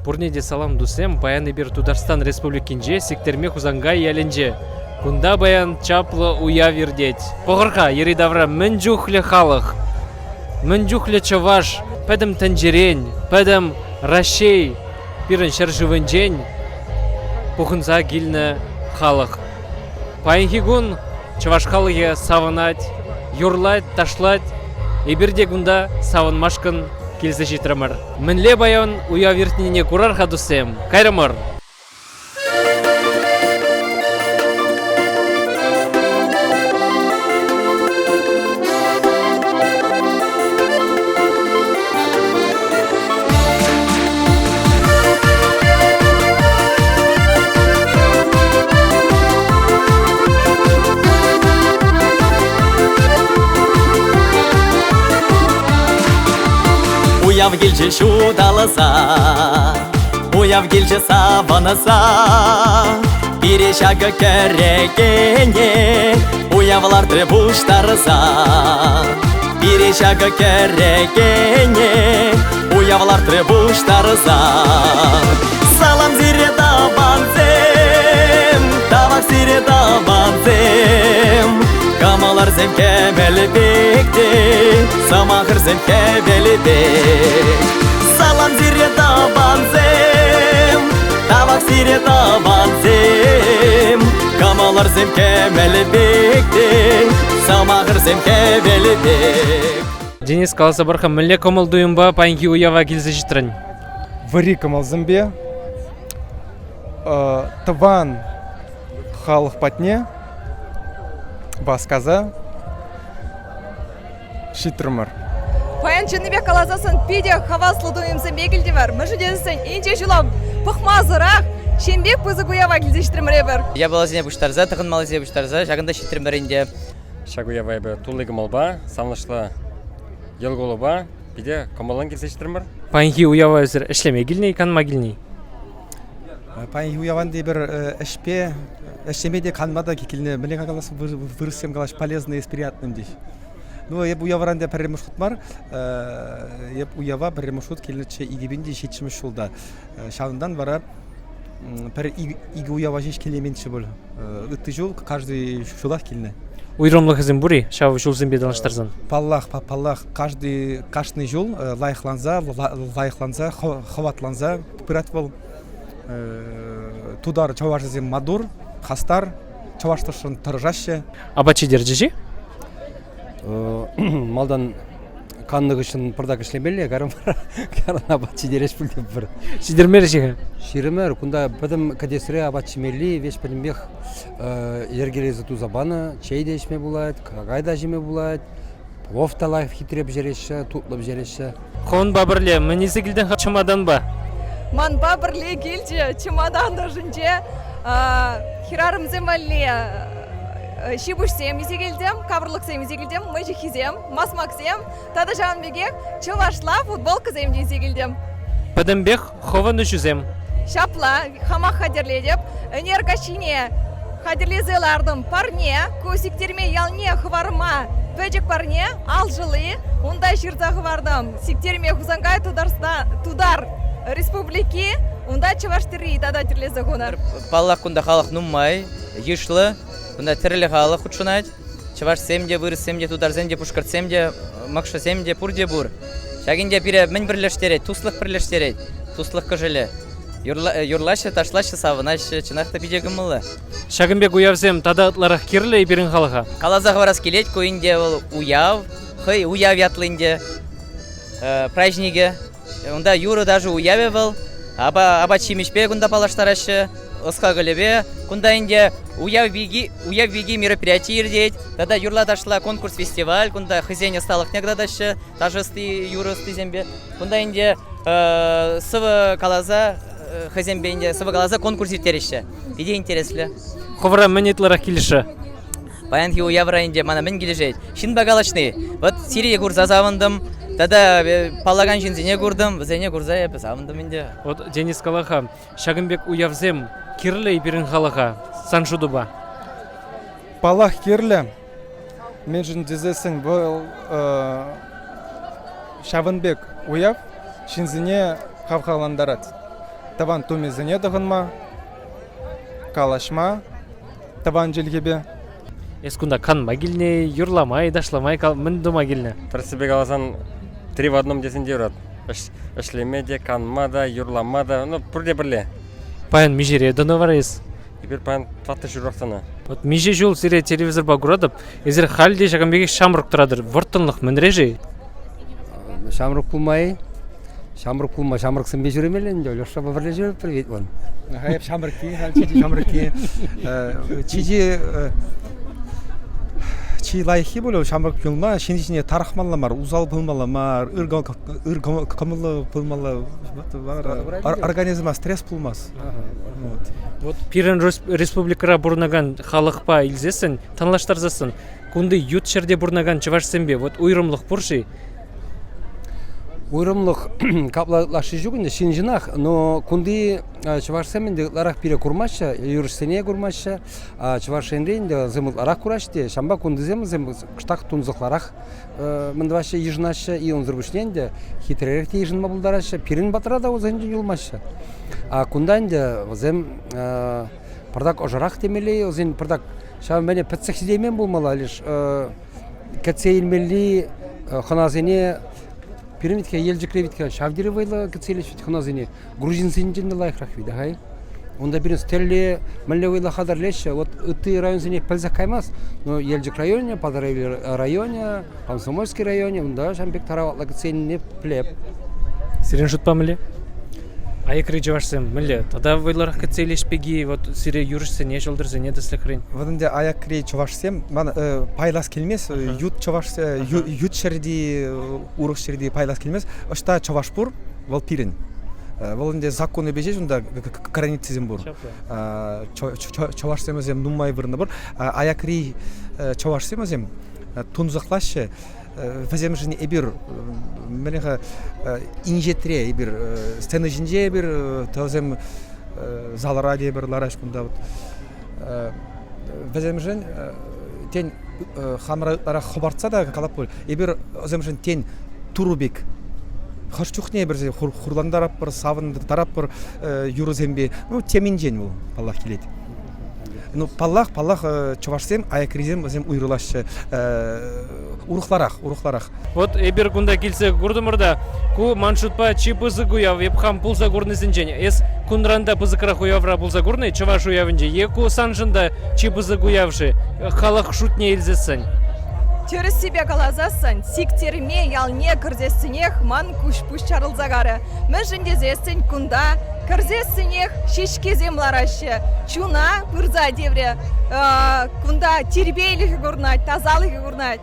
Пурне те салам, туссем! Паян эпир Тутарстан Республикинче Сиктерме Хусанкай ялӗнче. Кунта паян чаплӑ уяв иртет. Пӑхӑр-ха, йӗри-тавра мӗн чухлӗ халӑх, мӗн чухлӗ чӑваш пӗтӗм тӗнчерен, пӗтӗм Раҫҫей пирӗн ҫӗршывӗнчен пухӑнса килнӗ халӑх. Паянхи кун чӑваш халӑхӗ савӑнать, юрлать, ташлать. Эпир те кунта савӑнмашкӑн килсе ҫитрӗмӗр. Мӗнле паян уяв иртнине курар-ха, туссем. Кайрӑмӑр! Уяв килчӗ ҫуталса, Уяв килчӗ савӑнса. Пире ҫакӑ кӗрекене Уяв лартрӗ пуҫтарса. Пире ҫакӑ кӗрекене Уяв лартрӗ пуҫтарса. Салам сире, тӑвансем, Тавах сире, тӑвансем. Кӑмӑлӑрсем кӗмӗл пек те, Сӑмахӑрсем хӗвел пек. Салам сире, тӑвансем, Тавах сире, тӑвансем. Кӑмӑлӑрсем кӗмӗл пек те, Сӑмахӑрсем хӗвел пек. Денис, каласа пар-ха, мӗнле кӑмӑл-туйӑмпа паянхи уява килсе ҫитрӗн? Вӗри кӑмӑлсемпе тӑван халӑх патне васкаса ҫитрӗмӗр. Паян чӑннипех каласассӑн питӗ хаваслӑ туйӑмсемпе килтӗмӗр. Мӗншӗн тесен инҫе ҫула пӑхмасӑрах ҫын пек пысӑк уява килсе ҫитрӗмӗр эпир. Япаласене пуҫтарса, тӑхӑнмаллисене пуҫтарса ҫакӑнта ҫитрӗмӗр ӗнтӗ. Ҫак уява эпӗ тулли кӑмӑлпа, савӑнӑҫлӑ йӑл-кулӑпа питӗ кӑмӑллӑн килсе ҫитрӗмӗр. Паянхи уява эсир ӗҫлеме килнӗ-и, канма килнӗ-и? Паянхи уяван тепӗр ӗҫпе ӗҫлеме те канма та килнӗ. Мӗнле калас вырӑссем калаҫ полезное с приятным теҫ. Ну, эп уявран та пӗрремӗш хут мар, эп уява пӗрремӗш хут килнӗччӗ 2007 ҫулта. Ҫавӑнтан вара пӗр икӗ уява ҫеҫ килейменччӗ пуль. Ытти ҫул каждый ҫулах килнӗ. Уйрӑмлӑхӗсем пур-и ҫав ҫулсемпе танлаштарсан? Паллах, паллах, каждый кашни ҫул лайӑхланса, лайӑхланса, хӑватланса пырать вӑл. Тутар чӑвашӗсем маттур, хастар, чӑвашлӑхшӑн тӑрӑшаҫҫӗ. Апат ҫитерчӗҫ-и? Малтан каннӑ хыҫҫӑн пӑртак ӗҫлемелле, кайран кайран апат ҫитерес пуль тепӗр. Ҫитермерӗҫ-и-ха? Ҫирӗмӗр. Кунта пӗтӗм кӗтесре апат ҫимелли веҫ пӗтӗмпех йӗркелесе туса панӑ. Чей те ӗҫме пулать, какай та ҫиме пулать, плов та лайӑх хитре пӗҫереҫҫӗ, тутлӑ пӗҫереҫҫӗ. Хӑвӑнпа пӗрле мӗн илсе килтӗн-ха чӑматанпа? Манпа пӗрле килчӗ чӑматан ӑшӗнче хӗрарӑмсем валли ҫи-пуҫсем илсе килтӗм, каварлӑхсем илсе килтӗм, мӑйҫыххисем, масмаксем тата ҫавӑн пекех чӑвашла футболкӑсем те илсе килтӗм. Пӗтӗмпех хӑвӑн ӗҫӳсем. Ҫапла, хамах хатӗрлетӗп. Ӗнер каҫхине хатӗрлесе лартӑм парне, ку Сиктерме ялне хӑварма пӗчӗк парне, алшӑли, унта ҫырса хӑвартӑм. Сиктерме Хусанкай Тутарстан, Тутар Республики, унта чӑваш тӗрри тата тӗрлесе хунӑ. Паллах, кунта халӑх нумай, йышлӑ. Кунта тӗрлӗ халӑх хутшӑнать. Чӑвашсем те, вырӑссем те, тутарсем те, пушкӑртсем те, мӑкшӑсем те, пурте пур. Ҫак ӗнтӗ пире мӗн пӗрлештерет? Туслӑх пӗрлештерет. Туслӑх кӑшӑлӗ. Юрлаҫҫӗ, ташлаҫҫӗ, савӑнаҫҫӗ. Чӑнах та питӗ кӑмӑллӑ. Ҫакӑн пек уявсем тата ытларах кирлӗ-и пирӗн халӑха? Каласа хӑварас килет, ку ӗнтӗ вӑл уяв, хӑй уяв ятлӑ ӗнтӗ праҫникӗ. Унта юрӑ-ташӑ уявӗ вӑл. Апат-ҫимӗҫпе кунта паллаштараҫҫӗ, ӑс-хакӑлӗпе. Кунта ӗнтӗ уяв пики, уяв пики мероприяти иртет. Тата юрла-ташла конкурс-фестиваль. Кунта хӑйсен ӑсталӑхне кӑтартаҫҫӗ ташӑ ӑсти, юрӑ ӑстисемпе. Кунта ӗнтӗ сӑвӑ каласа, хӑйсемпе ӗнтӗ сӑвӑ каласа конкурс ирттереҫҫӗ. Питӗ интереслӗ. Хӑвӑра мӗн ытларах килӗшрӗ? Паянхи уявра ӗнтӗ мана мӗн килӗшет? Ҫынпа калаҫни. Вот сире курса савӑнтӑм. Тата паллакан ҫынсене куртӑм, вӗсене курса эпӗ савӑнтӑм ӗнтӗ. Вот, Денис, кала-ха, ҫакӑн пек уявсем кирлӗ-и пирӗн халӑха, сан шутупа? Паллах, кирлӗ. Мӗншӗн тесессӗн вӑл ҫавӑн пек уяв ҫынсене хавхалантарать. Тӑван тумӗсене тӑхӑнма, калаҫма тӑван чӗлхепе. Эс кунта канма килнӗ-и, юрлама-и, ташлама-и, мӗн тума килнӗ? Тӗрӗссипе каласан, три в одном тесен те юрать. Ӗҫлеме те, канма та, юрлама та, ну, пурте пӗрле. Паян миҫере тӑнӑ вара эс? Эпир паян тӑваттӑ ҫуррах тӑнӑ. Вот миҫе ҫул сире телевизорпа куратӑп, эсир халь те ҫакӑн пекех ҫамрӑк тӑратӑр. Вӑрттӑнлӑх мӗнре-ши? Ҫамрӑк пулма-и? Ҫамрӑк пулма ҫамрӑксемпе ҫӳремелле ӗнтӗ. Лешапа пӗрле ҫӳретпӗр ведь вон. Эп ҫамрӑкки, халь чи ҫамрӑкки. Чи-чи чи лайӑххи пулӗ ҫамрӑк юлма ҫын ҫине тарӑхмалла мар, усал пулмалла мар, ыр кӑмӑллӑ пулмалла. Организма стресс пулмас. Вот. Вот пирӗн республикӑра пурӑнакан халӑхпа илсессӗн, танлаштарсассӑн, кунти ют ҫӗрте пурӑнакан чӑвашсемпе вот уйрӑмлӑх пур-ши? Уйрӑмлӑх капла ытлашши ҫук ӗнтӗ, ҫын ҫынах, но кунти чӑвашсем ӗнтӗ ытларах пире курмаҫҫӗ, юрӑҫсене курмаҫҫӗ. Чӑваш Енре ӗнтӗ вӗсем ытларах кураҫҫӗ те, ҫавӑнпа кунтисем вӗсем кӑштах тунсӑхларах мӗн тӑваҫҫӗ, йышӑнаҫҫӗ. И унсӑр пуҫне ӗнтӗ хитререх те йышӑнма пултараҫҫӗ. Пирӗн патра та вӗсенчен юлмаҫҫӗ. А кунта ӗнтӗ вӗсем пӑртак ӑшӑрах темелле, вӗсен пӑртак ҫав мӗне пӗтсех ҫитеймен пулмалла лишь кӗтсе илмелли хӑнасене пирӗн витке Елчӗкре витке ҫав тери вӑйлӑ кӗтсе илеҫ вӗт хӑнасене. Грузинсенчен те лайӑхрах вит, ахай. Унта пирӗн тӗрлӗ мӗнле вӑйлӑ хатӗрлеҫҫӗ. Вот ытти районсене пӗлсех каймасть. Но Елчӗк районӗ, Патӑрьел районӗ, Комсомольски районӗ унта ҫавӑн пек тараватлӑ кӗтсе илнине пӗлеп. Сирӗн шутпа мӗнле? Аякри чӑвашсем мӗнле? Тата вӑйлӑрах кӗтсе илеҫ пек-и вот сире юрӑҫсене, ҫӑлтӑрсене тӗслӗхрен? Вот ӗнтӗ аякри чӑвашсем ман пайлас килмест. Ют чӑваш, ют ҫӗрти, урӑх ҫӗрти пайлас килмест. Ӑҫта чӑваш пур, вӑл пирӗн. Вӑл ӗнтӗ законӗпе ҫеҫ унта границӑсем пур. Чӑвашсем вӗсем нумай вырӑнта пур. Аякри чӑвашсем вӗсем тунсӑхлаҫҫӗ. Вӗсемшӗн эпир мӗнле-ха инҫетре эпир сцена ҫинче эпир тӑвсем залра тепӗр лараҫ кунта вот. Вӗсемшӗн тен хамӑра ытларах хӑпартса та калап пуль. Эпир вӗсемшӗн тен турӑ пек. Хӑш чухне эпир хурлантаратпӑр, савӑнтаратпӑр юрӑсемпе. Ну, теминчен вӑл, паллах, килет. Ну, паллах, паллах, чӑвашсем, аякрисем вӗсем уйрӑлаҫҫӗ. Урӑхларах, урӑхларах. Вот эпир кунта килсе куртӑмӑр та, ку ман шутпа чи пысӑк уяв. Эп хам пулса курнисенчен. Эс кунран та пысӑкрах уявра пулса курнӑ чӑваш уявӗнче е ку саншӑн та чи пысӑк уяв-ши? Халӑх шутне илсессӗн. Тӗрӗссипе каласассӑн, Сиктерме ялне кӗрсессӗнех ман куҫ-пуҫ чарӑлса карӗ. Мӗншӗн тесессӗн кунта кӗрсессӗнех ҫеҫкесем лараҫҫӗ. Чуна пырса тиврӗ. Кунта тирпейлӗхӗ курӑнать, тасалӑхӗ курӑнать.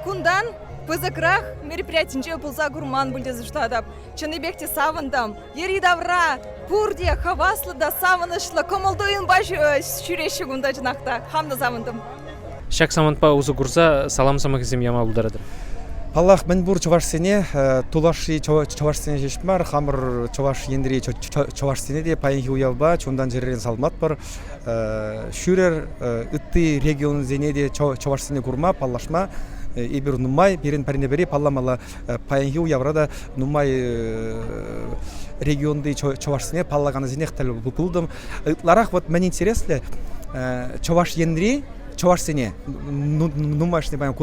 Кунтан пысӑкрах мероприятинче пулса курман пуль тесе шутлатӑп. Чӑннипех те савӑнтӑм. Йӗри-тавра пурте хаваслӑ та савӑнӑҫлӑ кӑмӑл-туйӑмпа ҫӳреҫҫӗ кунта чӑнах та. Хам та савӑнтӑм. Ҫак самантпа усӑ курса салам сӑмахӗсем яма пултаратӑр. Паллах, мӗнпур чӑвашсене, тулашри чӑвашсене ҫеҫ мар, хамӑр Чӑваш Енри чӑвашсене те паянхи уявпа чунтан-чӗререн саламлатпӑр. Ҫӳрӗр, ытти регионсене те чӑвашсене курма, паллашма эпир нумай, пирӗн пӗрне-пӗри палламалла. Паянхи уявра та нумай регионти чӑвашсене паллаканӗсенех тӗл пултӑм. Ытларах вот мӗн интереслӗ, Чӑваш Енри чӑвашсене нумайӑшне паян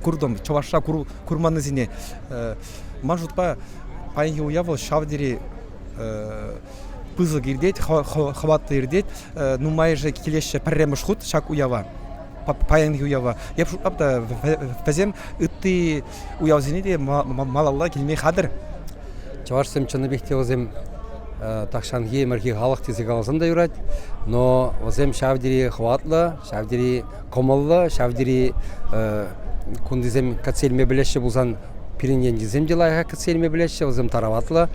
куртӑм, чӑвашра курманнисене. Ман шутпа, паянхи уяв вӑл ҫав тери пысӑк иртет, хӑватлӑ иртет. Нумайӑшӗ килеҫҫӗ пӗрремӗш хут ҫак уява, паянхи уява. Эп шутлап та, вӗсем ытти уявсене те малалла килме хатӗр. Чӑвашсем чӑннипех те вӗсем тахҫанхи ӗмӗрхи халӑх тесе каласан та юрать, но вӗсем ҫав тери хӑватлӑ, ҫав тери кӑмӑллӑ, ҫав тери кунтисем кӗтсе илме пӗлеҫҫӗ пулсан пирӗн енчисем те лайӑхах кӗтсе илме пӗлеҫҫӗ, вӗсем тараватлӑ.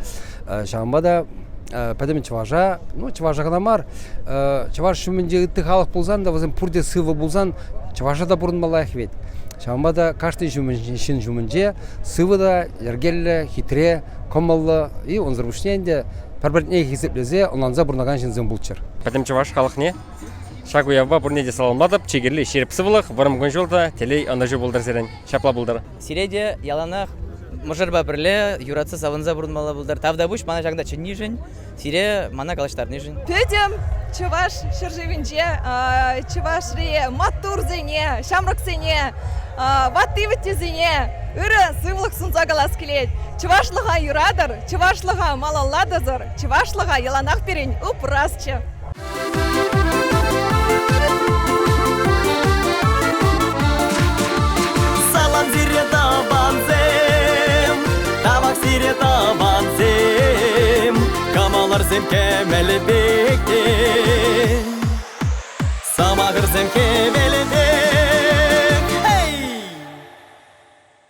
Ҫавӑнпа та пӗтӗм чӑваша, ну чӑваша кӑна мар, чӑваш ҫумӗнче ытти халӑх пулсан та вӗсем пурте сывӑ пулсан чӑваша та пурӑнма лайӑх вӗт. Ҫавӑнпа та кашни ҫын ҫумӗнче сывӑ та йӗркеллӗ, хитре, кӑмӑллӑ и унсӑр пуҫне ӗнтӗ пӗр-пӗрне хисеплесе, ӑнланса пурӑнакан ҫынсем пулччӑр. Пӗтӗм чӑваш халӑхне ҫак уявпа пурне те саламлатӑп. Чи кирли ҫирӗп сывлӑх, вӑрӑм кун-ҫул та телей, ӑнӑҫу пултӑр сирӗн. Ҫапла пултӑр. Сире те яланах. Мӑшӑрпа пӗрле юратса савӑнса пурӑнмалла пултӑр. Тавтапуҫ мана ҫакӑнта чӗннишӗн, сире мана калаҫтарнишӗн. Пӗтӗм Чӑваш ҫӗршывӗнче Чӑвашри маттурсене, ҫамрӑксене, ватти-вӗттисене ырӑ сывлӑх сунса калас килет. Чӑвашлӑха юратӑр, чӑвашлӑха малалла тӑсӑр, чӑвашлӑха яланах пирӗн упрасчӗ. Салам сире, тӑвансем, тавах сире, тӑвансем, кӑмӑлӑрсем кӗмӗл пек те, сӑмахӑрсем хӗвел.